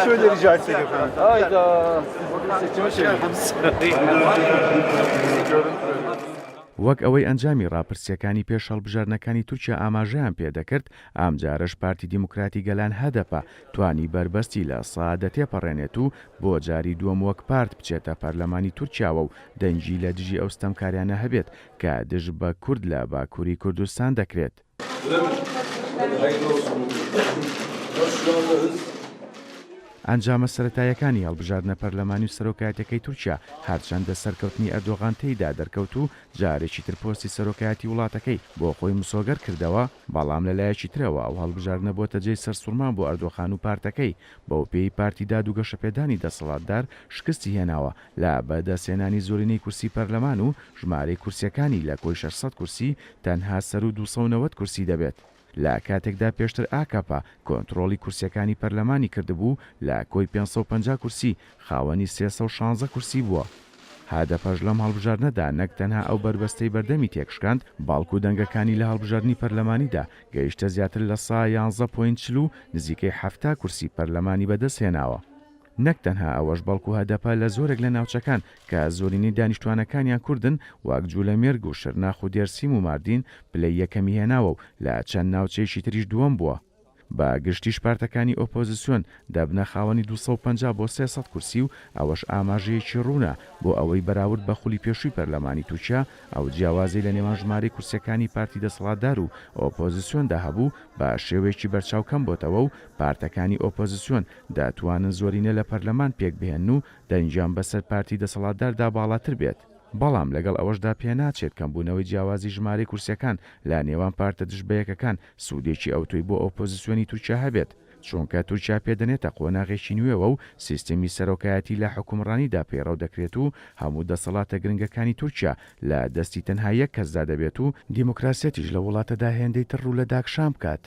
Şöyle rica etsek efendim. Hayda. Siz bugün seçime çevirdiniz. وەک ئەوەی ئەنجامی ڕاپرسییەکانی پێش هەڵبژاردنەکانی تورکیا ئاماژەیان پێدەکرد، ئەمجارەش پارتی دیموکراتی گەلان هەدەپە توانی بەربەستی 10% تێپەڕێنێت و بۆ جاری دووەم وەک پارت بچێتە پەرلەمانی تورکیاوە و دەنگی لە دژی ئەو ستەمکاریانە هەبێت کە دژ بە کورد لە باکوری کوردستان دەکرێت. ئەنجامە سەرەتاییەکانی هەڵبژاردنە پەرلەمانی و سەرۆکایەتیەکەی تورکیا هەرچەندە سەرکەوتنی ئەردۆغان تێیدا دەرکەوت و جارێکی تر پۆستی سەرۆکایەتی وڵاتەکەی بۆ خۆی مسۆگەر کردەوە، بەڵام لە لایەکی ترەوە ئەو هەڵبژاردنە بۆتە جێی سەرسوڕمان بۆ ئەردۆغان و پارتەکەی، بەوپێیەی پارتی داد و گەشەپێدانی دەسەڵاتدار شکستی هێناوە لە بەدەستهێنانی زۆرینەی کورسی پەرلەمان و ژمارەی کورسیەکانی لە کۆی 600 کورسی تەنها سەروو 290 کورسی دەبێت. لە کاتێکدا پێشتر ئاکەپە کۆنترۆڵی کورسیەکانی پەرلەمانی کردبوو لە کۆی 550 کورسی خاوەنی 316 کورسی بووە. هەدەپەش لەم هەڵبژاردنەدا نەک تەنها ئەو بەربەستەی بەردەمی تێکشکاند، بەڵکو دەنگەکانی لە هەڵبژاردنی پەرلەمانیدا گەیشتە زیاتر لە سا یانزە point 40 و نزیکەی 70 کورسی پەرلەمانی بەدەستهێناوە. نەک تەنها ئەوەش بەڵکو هەدەپە لە زۆرێک لە ناوچەکان کە زۆرینەی دانیشتوانەکانیان کوردن وەک جولەمێرگ و شرناخ و دێرسیم و ماردین پلەی یەکەمی هێناوە و لە چەند ناوچەیەکی تریش دووەم بووە. بە گشتیش پارتەکانی ئۆپۆزسیۆن دەبنە خاوەنی 250 بۆ 300 کورسی و ئەوەش ئاماژەیەکی ڕوونە بۆ ئەوەی بەراورد بە خولی پێشووی پەرلەمانی تورکیا ئەو جیاوازیەی لە نێوان ژمارەی کورسیەکانی پارتی دەسەڵاتدار و ئۆپۆزسیۆندا هەبوو بە شێوەیەکی بەرچاو کەم بۆتەوە و پارتەکانی ئۆپۆزسیۆن دەتوانن زۆرینە لە پەرلەمان پێکبهێنن و دەنگیان بەسەر پارتی دەسەڵاتداردا باڵاتر بێت. بەڵام لەگەڵ ئەوەشدا پێناچێت کەمبوونەوەی جیاوازی ژمارەی کورسیەکان لە نێوان پارتە دژ بەیەکەکان سوودێکی ئەوتۆی بۆ ئۆپۆزسیۆنی تورکیا هەبێت، چونکە تورکیا پێدەنێتە قۆناغێکی نوێوە و سیستمی سەرۆکایەتی لە حوکمڕانیدا پەیڕەو دەکرێت و هەموو دەسەڵاتە گرنگەکانی تورکیا لە دەستی تەنها یەک کەسدا دەبێت و دیموکراسیەتیش لەو وڵاتەدا هێندەی تر ڕوو لە داکشان بکات.